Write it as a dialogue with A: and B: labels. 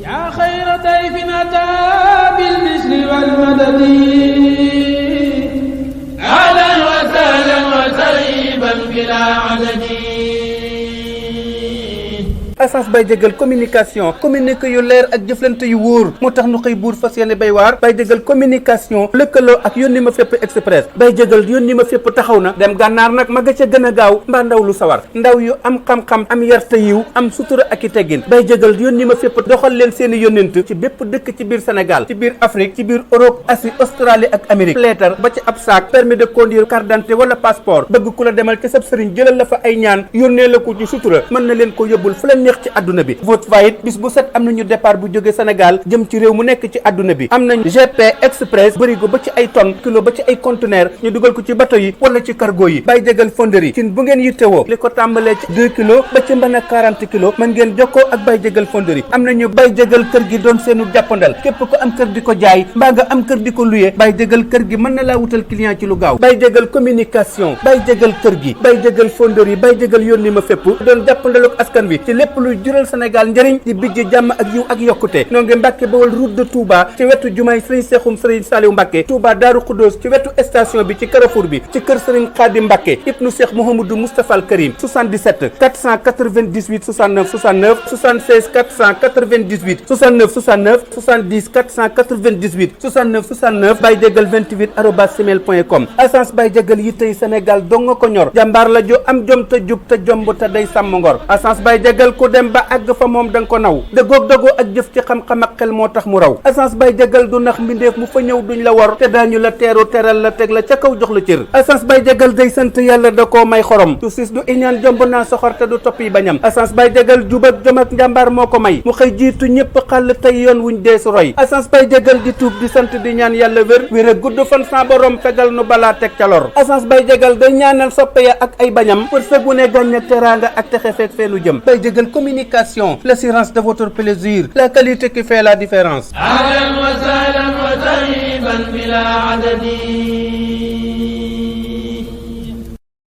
A: yaa xayra dayfin ataa bil bisri wal madadi ahlan wa sahlan wa tarhiban bilaa adadi.
B: Assance Baye Diagal communication communiqué yu leer ak jëflante yu wóor moo tax nu xëy buur fas yéene bay waar Baye Diagal communication lëkkaloo ak Yonima Fepp express Baye Diagal Yonima Fepp taxaw na dem gànnaar nag ma nga ca gën a gaaw mbaa ndaw lu sawar ndaw yu am xam-xam am yarta yiw am sutura ak i teggin Baye Diagal Yonima Fepp doxal leen seeni yónnent ci bépp dëkk ci biir Sénégal ci biir Afrique ci biir Europe Asie Australie ak Amérique leetar ba ci ab saak permis de conduire carte d'identité wala passeport bëgg ku la demal ci sab sëriñ jëlal la fa ay ñaan yónnee la ko ci sutura mën na leen ko yóbbul fu leen neex ci àdduna bi vote vite bis bu set am nañu départ bu jóge Sénégal jëm ci réew mu nekk ci àdduna bi am nañ GP express bërigo ba ci ay tonnes kilo ba ci ay conteneur ñu dugal ko ci bateau yi wala ci cargo yi Baye Diagal fonderie ci bu ngeen yittewoo li ko tàmbalee ci 2 kilos ba ci mën a 40 kilos mën ngeen jokkoo ak Baye Diagal fonderie am nañu Baye Diagal kër gi doon seenu jàppandal képp ko am kër di ko jaay mbaa nga am kër di ko luye Baye Diagal kër gi mën na laa wutal client ci lu gaaw Baye Diagal communication Baye Diagal kër gi Baye Diagal fonderie Baye Diagal Yonima Fepp doon jàppandaluk askan wi ci lépp luy jural Sénégal njëriñ di bijji jàmm ak yiw ak yokkute noo ngi Mbàkke Bawol route de Touba ci wetu jumaay Sëriñ Seexum Sëriñ Saliou Mbàkke Touba Daaru Xuddoos ci wetu station bi ci Carrefour bi ci kër Sëriñ Xaadim Mbàkke ibnu Cheikh Mouhamadou Moustapha Al Karim 77 498 69 69 76 498 69 69 70 498 69 69 Baye Diagal 28@gmail.com Assance Baye Diagal yi tey Sénégal dong nga ko ñor jàmbaar la jo am jom te jub te jomb te day sàmm ngor Assance Baye Diagal ku dem ba àgg fa moom da nga ko naw dëggoog dëggoo ak jëf ci xam-xam ak xel moo tax mu raw Assance Baye Diagal du nax mbindeef mu fa ñëw duñ la wor te daañu la teeru teral la teg la ca kaw jox la cër Assance Baye Diagal day sant yàlla da koo may xorom du sis du iñaan jomb naa soxor te du topp yi bañam Assance Baye Diagal jub ak jom ak njàmbaar moo ko may mu xëy jiitu ñëpp xàll tey yoon wuñ deesu roy Assance Baye Diagal di tuub di sant di ñaan yàlla wér ak gudd fan sa borom fegal nu balaa teg ca lor Assance Baye Diagal day ñaanal soppe ya ak ay bañam pour fegu ne gàññ ak teraanga ak texe feek feenu jëm Baye Diagal communication l'assurance de votre plaisir la qualité qui fait la différence.
A: Ahlan wa sahlan wa tarhiban bila adadi.